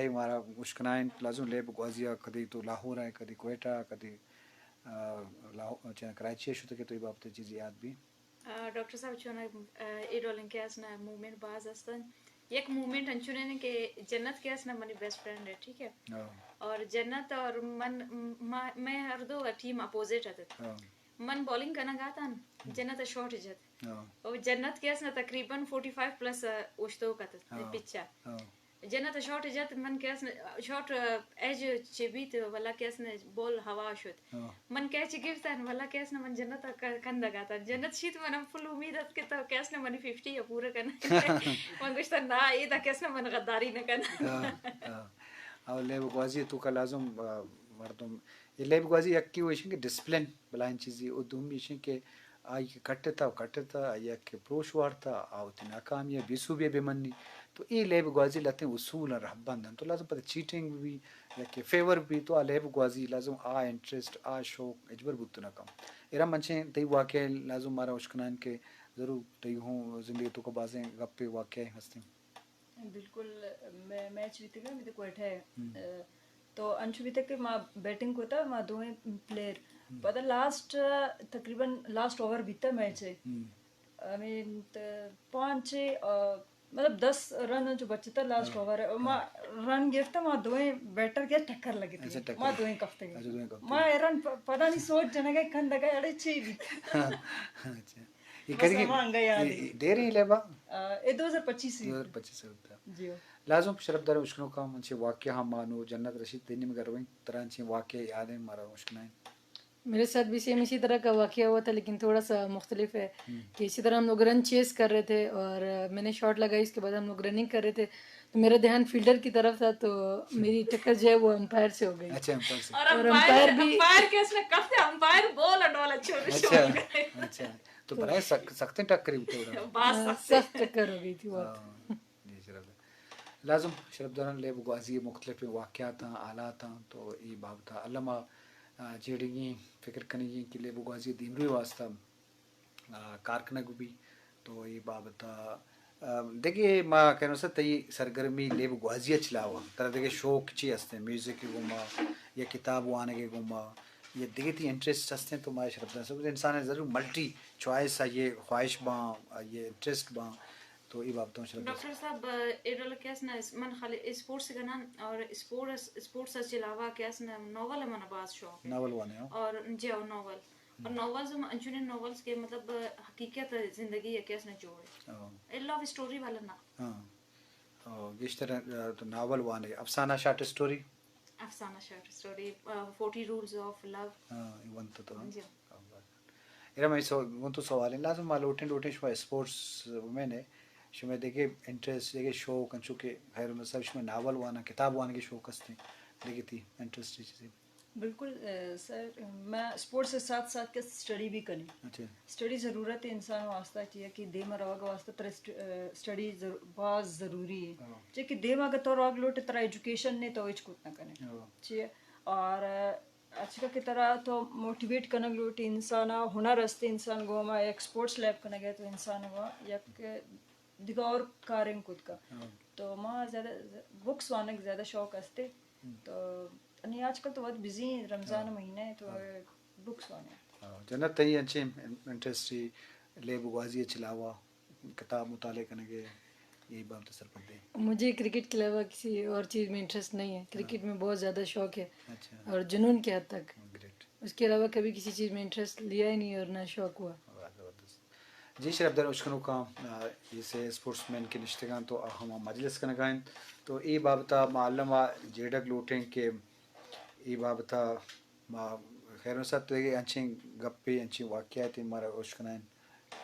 اے مارا اشکنائیں، لازم لیب گوازی ءَ کدی تو لاہور ءَ، کدی کوئٹہ ءَ، کدی، آ، لاہو-، چہ کراچی ءَ شتگ ئے تو اے بابت ءَ چیزے یات بی؟ آ، ڈاکٹر صاحب، چون اے ڈولیں کہ است نہ موومنٹ باز است انت۔ یک موومنٹ انچو نے کہ جنت کہ است نہ منی بیسٹ فرینڈ ہے، ٹھیک ہے؟ ہاں۔ اور جنت اور من، ما، میں ہر دو ٹیم اپوزٹ اتت۔ ہاں۔ من بالنگ کنگ ءَ اتاں، جنت ءَ شاٹ جت۔ ہاں۔ او جنت کہ است نہ تقریباً فورٹی فائیو پلس اوشتوک اتت، ہاں۔ پچ ءَ۔ ہاں۔ جنت ءَ شاٹ جت، من کہ است نہ شاٹ ایج چہ بیت، ولا کہ است نہ بال ہوا شت۔ ہاں۔ من کیچ گرتن، ولا کہ است نہ من جنت ءَ ک-، کندگ ءَ اتاں۔ جنت شیت، من ہم فل امید ات کہ تو کہ است نہ منی ففٹی ءَ پورا کن۔ من گوشتن، نا، اے دا کہ است نہ من غداری نہ کن۔ ہاں، ہاں۔ او لیب گوازی ءِ توکا لازم، آ، مردم، اے لیب گوازی یکے وش انت کہ ڈسپلن بلاہیں چیزے، او دومی اش انت کہ آئی کہ کٹتہ و کٹتہ، آئی ءَ کہ پروش وارتہ، آ وتی ناکامی ءَ بے سوبی ءَ بہ منی۔ تو اے لیب گوازی لہتیں اصول ءُ رہبند انت۔ تو لازم پدا چیٹنگ بہ بی یا کہ فیور بہ بی، تو آ لیب گوازی لازم آ انٹرسٹ، آ شوق ہچبر بوت نہ کن۔ ارم، انچیں تئی واقعہ لازم مارا اشکنائیں کہ ضرور تئی ہوں زندگی ءِ توکا بازیں گپے واقعہ ہستیں۔ بالکل، مے-، میچ بیتگ ءَ، بیتگ کوئٹہ ءَ۔ ہم۔ ءَ، تو انچو بیتگ کہ ما بیٹنگ کتہ، ما دوئیں پلیئر۔ ہم۔ پدا لاسٹ، تقریباً لاسٹ اوور بیتہ میچ ءِ۔ ہم۔ ہمے ت-، پانچ، ءَ، مطلب دس رن انچو بچتہ لاسٹ، ہاں۔ اوور ءَ۔ ما، ہاں۔ رن گرتہ، ما دوئیں بیٹر کہ ٹکر لگتگ۔ اچھا، ٹکر۔ ما دوئیں کپتگ۔ اچھا، دوئیں کپتگ۔ ما حیران پ-، پدا نی سوچ جنگ ءَ کندگ ءَ، اڑے چی بیت؟ ہاں، اچھا۔ اے بس کرگی، ہما انگا یاد اے، اے۔ اے دیریں لیب ءَ؟ آ، اے دو ہزار پچیس ءَ۔ دو ہزار پچیس ءَ بیتہ۔ جی ہو۔ لازم شرپ داریں اشکنوکاں، انچیں واقعہ ہم مانو جنت رشید تئی نیمگ ءَ رویں، ترا انچیں واقعہ یاد ایں مارا اشکنائیں۔ میرے ساتھ بھی سیم اسی طرح کا واقعہ ہوا تھا، لیکن تھوڑا سا مختلف ہے ہم۔ کہ اسی طرح ہم لوگ رن چیز کر رہے تھے اور میں نے شاٹ لگائی، اس کے بعد ہم لوگ رننگ کر رہے تھے، تو میرا دھیان فیلڈر کی طرف تھا، تو میری ٹکر جو ہے وہ امپائر سے ہو گئی۔ اچھا، امپائر سے۔ اور اور امپائر، امپائر بھی امپائر کہ اس نے کب سے امپائر بال اور ڈول اچھے ہونے شروع ہو گئے۔ اچھا، اچھا۔ تو برائے سخت، سخت ٹکری ہوتے ہو۔ بس ہاں، سخت۔ سخت ٹکر ہو گئی تھی بہت۔ ہاں، جی، شرف۔ لازم شرف داران لیب گوازی مختلف واقعاتاں، حالاتاں، تو ای بابتا الما، آ، جیڑگی فکر کنگی کہ لیب گوازی دیمروی واسطہ آ، کار کنگ بہ بی۔ تو اے بابت ءَ، آ، دگہ ما کہنوسا تئی سرگرمی لیب گوازی ءَ چہ علاوہ ترا دگہ شوق چی ہستیں؟ میوزک ءِ گوما یا کتاب وانگ ءِ گوما یا دگہ تئی انٹرسٹ ہستیں؟ تو ما شرپ دنسا انسان ءَ ضرور ملٹی چوائس آئی ءِ خواہش باں، آئی ءِ انٹرسٹ باں، تو اے بابت ءَ شرپ دنسا۔ ڈاکٹر صاحب، اے ڈول کہ است نہ من خالی اسپورٹس کناں اور اسپورٹس، اسپورٹس ءَ چہ علاوہ کہ است نہ ناول ءَ من باز شوق ہے۔ ناول وانے ہو؟ اور جی ہو، ناول۔ اور ناولز ہم انچونیں ناولز کہ مطلب حقیقت زندگی ءَ کہ است نہ جوڑ ہے۔ ہاں۔ اے لو اسٹوری والا نہ۔ ہاں۔ او، گیشتر، آ، تو ناول وانے، افسانہ شارٹ اسٹوری؟ افسانہ شارٹ اسٹوری، آ، فورٹی رولز آف لو۔ ہاں، اے ونت تو۔ جی۔ ارا، میں سو-، گوں تو سوال ہے، لازم ما لوٹیں، لوٹیں شما اسپورٹس میں نے، شما دگہ انٹرسٹ، دگہ شوق، انچو کہ خیر النساء شما ناول وانا، کتاب وانگی شوق ہستیں، دگہ تئی انٹرسٹ چیزیں؟ بالکل، آ، سر، میں اسپورٹس کے ساتھ ساتھ کے اسٹڈی بھی کنی۔ اچھا۔ اسٹڈی ضرورت ہے انسان واسطہ، چیا کہ دیم روگ واسطہ ترا اسٹ-، آ، اسٹڈی ضرو-، باز ضروری ہے۔ ہاں۔ چیا کہ دیم اگر تو روگ لوٹے، ترا ایجوکیشن نے تو ہچ کت نہ کنے۔ ہاں۔ چیا، اور، آ، اچھا کہ ترا تو موٹیویٹ کنگ لوٹی انسان، ہنر ہستے انسان گوما، یک اسپورٹس لیب کنگ ہے تو انسان گوما یک دگہ اور کاریں کت کا۔ ہاں۔ تو ما زیادہ بکس وانگ زیادہ شوق ہستے۔ ہم۔ تو انی آج کل تو وت بزی ہیں، رمضان ہاں۔ مہینہ ہے تو ہاں۔ بکس وانے۔ ہاں۔ جنت، تئی انچیں انٹرسٹ لیب گوازی چہ علاوہ کتاب مطالعہ کنگ ءَ، اے بابت سرپد ئے؟ مجھے کرکٹ کے علاوہ کسی اور چیز میں انٹرسٹ نہیں ہے۔ کرکٹ ہاں۔ میں بہت زیادہ شوق ہے۔ اچھا۔ اور جنون کے حد تک۔ گریٹ۔ اس کے علاوہ کبھی کسی چیز میں انٹرسٹ لیا ہی نہیں اور نہ شوق ہوا۔ واہ، زبردست۔ جی شرف دار اشکنوکاں، آ، اے سے اسپورٹس مین کہ نشتگاں تو آ ہما مجلس کنگا انت۔ تو اے بابتا ما الما جیڑگ لوٹیں کہ اے بابتا ما خیر نصرت تو دگہ انچیں گپے، انچیں واقعاتے مارا اشکنائیں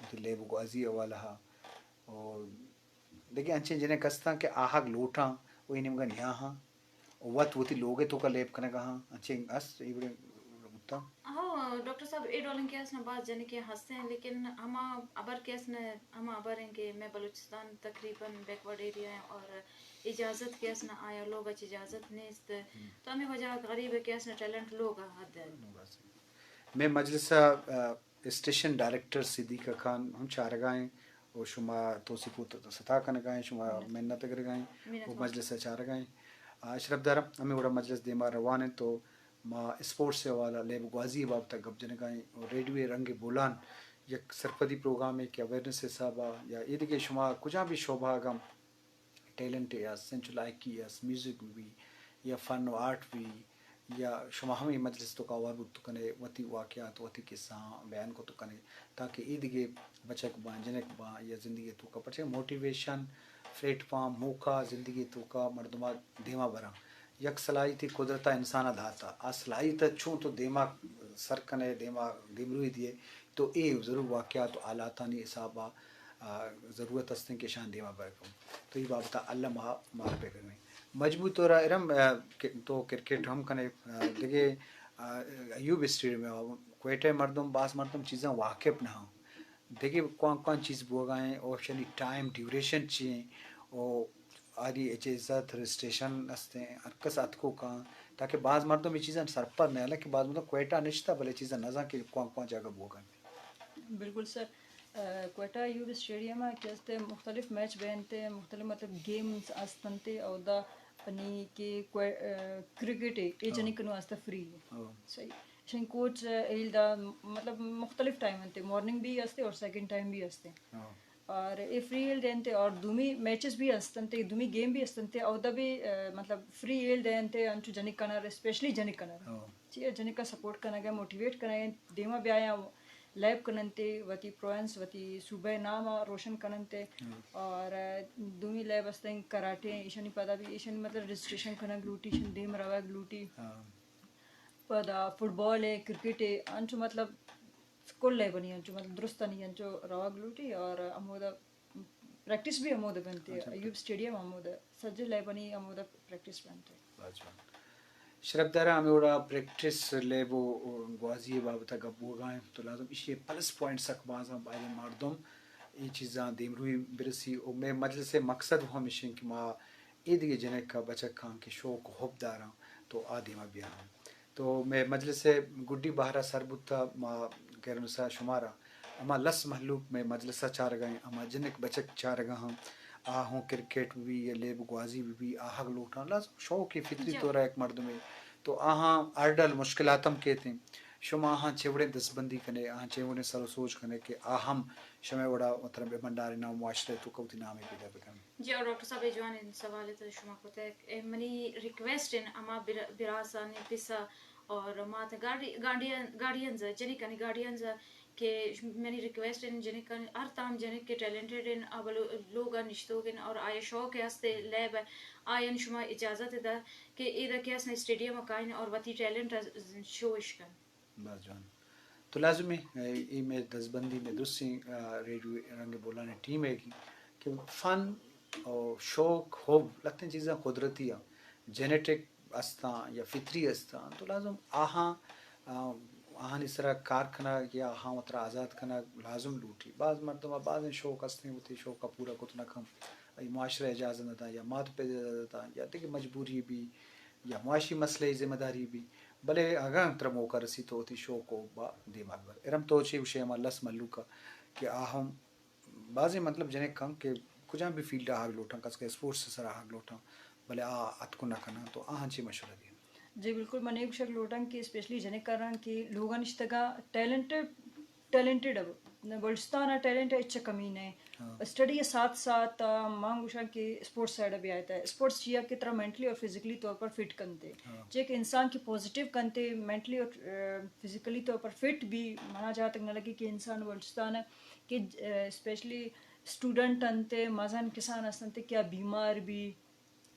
وتی لیب گوازی حوالہ ءَ۔ او دگہ انچیں جنک ہستاں کہ آہگ لوٹاں و اے نیمگا نیاہاں و وت وتی لوگ ءِ توکا لیب کنگا ہاں، انچیں ہست اے وڑیں بوتاں؟ ہو، ڈاکٹر صاحب، اے ڈولیں کیس نہ باز جنکیں ہستیں، لیکن ہما ہبر کیس نہ، ہما ہبر ہیں کہ میں بلوچستان تقریباً بیکورڈ ایریا ہیں اور اجازت کیس نہ آیا، لوگ اچ اجازت نیست۔ ہم۔ تو ہمیں وجہ غریب کیس نہ ٹیلنٹ لوگ حد ہے۔ میں مجلس ءَ، آ، اسٹیشن ڈائریکٹر صدیقہ خان ہم چارگا ایں و شما توسیپ و ستا کنگا ایں، شما منت۔ منت گرگا ایں منت و وار۔ مجلس ءَ چارگا ایں۔ آ، اشرف دارا، ہمے وڑا مجلس دیما روان انت تو ما اسپورٹس ء حوالہ لیب گوازی ء بابت ء گپ جنگا ایں۔ ریڈیو رنگ بولان یک سرپدی پروگرامے کہ اویئرنس حساب ء یا ایدگہ شما کجا بھی شعبہ اگاں ٹیلنٹ ئے است، انچو لائکی ئے است، میوزک بہ بی یا فن و آرٹ بہ بی، یا شما ہمے مجلس توکا ہوار بوت کنے، وتی واقعات، وتی قصہاں بیان کت کنے، تاکہ ایدگہ بچک باں، جنک باں یا زندگی توکا، پرچہ موٹیویشن، پلیٹ فارم، موقع زندگی توکا مردما دیما براں۔ یک صلاحیتے قدرتا انسانا داتا، آ صلاحیتا چون تو دیما سر کنے، دیما دیمروی دیئے، تو اے ضرور واقعات و حالاتانی حسابا آ، ضرورت است کہ اشان دیما برکم۔ تو ای بابت اللہ ما مار پہ کریں۔ مجبور تو را ارم، آ، کہ تو کرکٹ ہم کنے، آ، دگہ، آ، ایوب اسٹیڈیم ء کوئٹہ مردم، باز مردم چیزاں واقف نہ ہاں۔ دگہ کوان کوان چیز بوگا ہیں، او اشانی ٹائم ڈیوریشن چی ہیں، او آری اجازت رجسٹریشن است ہیں، ہر کس اتکو کان، تاکہ باز مردم یہ چیزاں سرپد نہ، حالانکہ باز مردم کوئٹہ نشتا، بلے چیزاں نزان کہ کوان کوان جگہ بوگا ہیں۔ بالکل سر، آ، کوئٹہ یوتھ اسٹیڈیم ء کہ است مختلف میچ بینت، مختلف مطلب گیمز استنت، اودا پنی کہ کوئ-، آ، کرکٹ ء اے ہاں۔ جنک کنو است فری۔ ہاں۔ صحیح۔ شن کوچ ایل دا مطلب مختلف ٹائم انت، مارننگ بھی است اور سیکنڈ ٹائم بھی است۔ ہاں۔ اور اے فری ہیل دینتے اور دومی میچز بھی استنتے، دومی گیم بھی استنتے، اودا بھی، آ، مطلب فری ہیل دینتے، انچو جنک کنر، اسپیشلی جنک کنر۔ ہاں۔ چی جنکا سپورٹ کنگ ء، موٹیویٹ کنگ ء، دیما بیایاں، لیب کننتے، وتی پروینس، وتی صوبہ ء نام ء روشن کننتے۔ ہاں۔ اور دومی لیب استیں کراٹے، ایشانی پدا بھی، ایشانی مطلب رجسٹریشن کنگ لوٹی، ایشانی دیم روگ لوٹی۔ ہاں۔ پدا فٹبال ء، کرکٹ ء، انچو مطلب کل لیبانی انچو مطلب درستانی انچو روگ لوٹی اور ہمودا پریکٹس بھی ہمودا بنتے، اچھا۔ ایوب اسٹیڈیم ہمودا، سجے لیبانی ہمودا پریکٹس بنتے۔ باز جوان۔ شرف دارا ہمے وڑا پریکٹس لیب و گوازی بابت گپ بوگا ہیں تو لازم ایشی پلس پوائنٹ سک بازاں باید مردم اے چیزاں دیمروی برسی و مئے مجلس مقصد ہمیش ہیں کہ ما اے دگہ جنک بچکاں کہ شوق و حب داراں تو آ دیما بیاراں۔ تو مئے مجلس ء گڈی بہر ء سر بوت ء ما گرنسا شمارا ہما لس مہلوک مئے مجلس ء چارگ ء انت، ہما جنک بچک چارگ ء انت، آ ہوں کرکٹ بہ بی یا لیب گوازی بہ بی، آہگ لوٹاں، لازم شوق ء فطری جی۔ طور ء یک مردمے تو آہاں ہر ڈول مشکلات ہم کیت انت۔ شما آہاں چے وڑیں دستبندی کنے، آہاں چے وڑیں سر و سوج کنے کہ آ ہم شمئے وڑا مطلب بہ بنڈارے نام معاشرہ ء توکا وتی نامے پیدا بکن؟ جی، اور ڈاکٹر صاحب، اے جوانیں سوالے تو شما کتگ۔ اے منی ریکویسٹ ان ہما بر-، براسانی پسا اور مات گارڈی-، گارڈین-، گارڈینز، جنکانی گارڈینز کہ منی ریکویسٹ ان جنکانی ہر تام جنک کہ ٹیلنٹڈ ان، آ بلو-، لوگا نشتوگ ان اور آیا شوق ہستے لیب ء، آیان شما اجازت دا کہ اے دا کہ اسنا اسٹیڈیم ء کائن اور وتی ٹیلنٹ ء شو اش کن۔ باز جوان۔ تو لازم ہے، اے، اے مئے دزبندی مئے درستیں، آ، ریڈیو رنگ بولان ٹیم ہے کہ، کہ فن اور شوق، حب، لتیں چیزاں قدرتی ہیں، جینیٹک استاں یا فطری استاں، تو لازم آہاں، آ، آہانی سرا کار کنگ یا آہاں وترا آزاد کنگ لازم لوٹی۔ باز مردم ء بازیں شوق استیں، وتی شوق ء پورا کت نہ کن، ای معاشرہ اجازت نہ داں یا مات پت اجازت داں یا دگہ مجبوری بی یا معاشی مسئلہ ذمہ داری بی۔ بلے اگاں ترا موقع رسی تو وتی شوق و با دیماغ بر۔ ارم تو چے گوشے ہما لس مھلوک ء کہ آ ہم بازیں مطلب جنک کن کہ کجام بھی فیلڈ ء آہگ لوٹاں، کس کہ اسپورٹس ء سر آہگ لوٹاں، بلے آ اتکو نہ کناں تو آہاں چے مشورہ دیاں؟ جی بالکل، من اے گوشگ لوٹاں کہ اسپیشلی جنک کراں کہ لوگاں نشتگاں ٹیلنٹڈ ٹیلنٹڈ ء، بلوچستان ء ٹیلنٹ ء ہچ کمی نہ۔ ہاں۔ اسٹڈی ء ساتھ ساتھ، آ، من گوشاں کہ اسپورٹس سائیڈ ء بیایت ء۔ اسپورٹس چیا کہ ترا مینٹلی اور فزیکلی طور پر فٹ کنتے۔ ہاں۔ چیا کہ انسان کہ پازیٹیو کنتے، مینٹلی اور، آ، فزیکلی طور پر فٹ بھی منا جہاں تک نہ لگی کہ انسان بلوچستان ء کہ، آ، اسپیشلی اسٹوڈنٹ انتے، مزن کسان است انتے کہ آ بیمار بھی،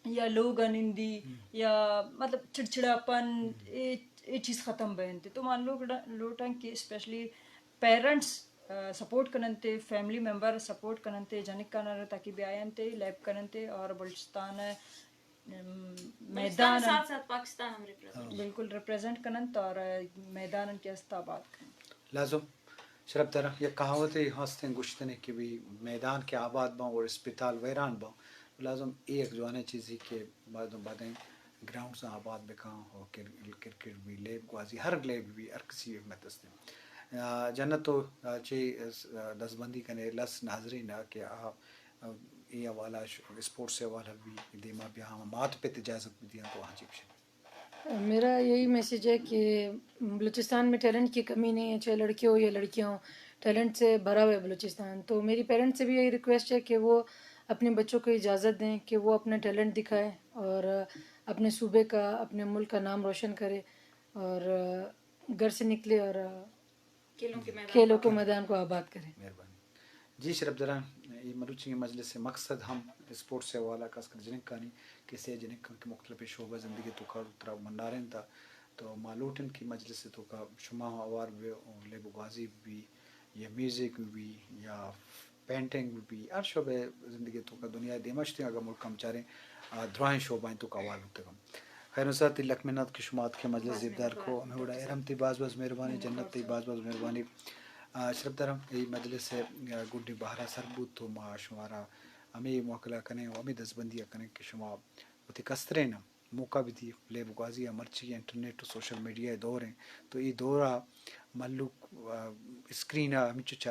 یا لوگ ء نندی، ہم۔ یا مطلب چڑچڑاپن، ہم۔ اے، اے چیز ختم بینت۔ تو ما لوگ ڈا-، لوٹاں کہ اسپیشلی پیرنٹس، آ، سپورٹ کننتے، فیملی ممبر سپورٹ کننتے، جنکان ء تاکہ بیاینتے، لیب کننتے اور بلوچستان ء، ام، بلوچستان میدان ء ساتھ ساتھ پاکستان ہم ریپرزینٹ۔ ہاں۔ بالکل ریپرزینٹ کننت اور میدان ان کے است آباد کننت۔ لازم۔ شرپ دارا یک کہاوتے ہستیں گوشتنے کہ بھئی میدان کہ آباد باں اور اسپتال ویران باں، لازم اے یک جوانیں چیزے کہ بعد بعدیں گراؤنڈز آباد بکاں اور کر-، کرکٹ بھی، لیب گوازی، ہر لیب بھی، ہر کسی ہمت ہستیں۔ آ، جنت تو، آ، چے، آ، دزبندی کنے لس ناظرین ء کہ آ، آ، اے حوالہ ش-، اسپورٹس ءِ حوالہ بھی دیما بیا، ہم مات پت اجازت بھی دیاں تو آہاں چی بشن؟ میرا یہی میسج ہے کہ بلوچستان میں ٹیلنٹ کی کمی نہیں ہے، چاہے لڑکے ہو یا لڑکیاں ہوں، ٹیلنٹ سے بھرا ہوا ہے بلوچستان۔ تو میری پیرنٹس سے بھی یہی ریکویسٹ ہے کہ وہ اپنے بچوں کو اجازت دیں کہ وہ اپنا ٹیلنٹ دکھائے اور اپنے صوبے کا، اپنے ملک کا نام روشن کرے اور گھر سے نکلے اور کھیلوں کے میدان کو آباد کریں۔ مہربانی۔ جی شرف دران، اے مروچی مجلس ءِ مقصد ہم اسپورٹس ءِ حوالہ، خاص کر جنکانی، کہ سے جنکاں کہ مختلف شعبہ زندگی توکا ترا منارین تا، تو ما لوٹن کہ مجلس توکا شما ہوار بے، لیب و گوازی بھی، یا میوزک بھی، یا پینٹنگ بھی، ہر شعبہ زندگی توکا دنیا دیما شتیں، اگر ملک ہم چاریں، آ، درائیں شعبہ توکا ہوار بوتگم۔ خیر نصرت، تئی لک منت کہ شما اتکے مجلس زیبدار کو۔ ہمے وڑا ارم، تئی باز باز مہربانی، جنت، تئی باز باز مہربانی۔ آ، شرف دارم، اے مجلس ءِ، آ، گڈی بہرا سر بوت تو ما شمارا ہمے موکلا کنیں و ہمے دزبندی کنیں کہ شما وتی کسترین موقع بدی، لیب گوازی ءَ مرچی انٹرنیٹ و سوشل میڈیا ءِ دور ہیں تو اے دورا ملوک، آ، اسکرین ءَ ہمینچو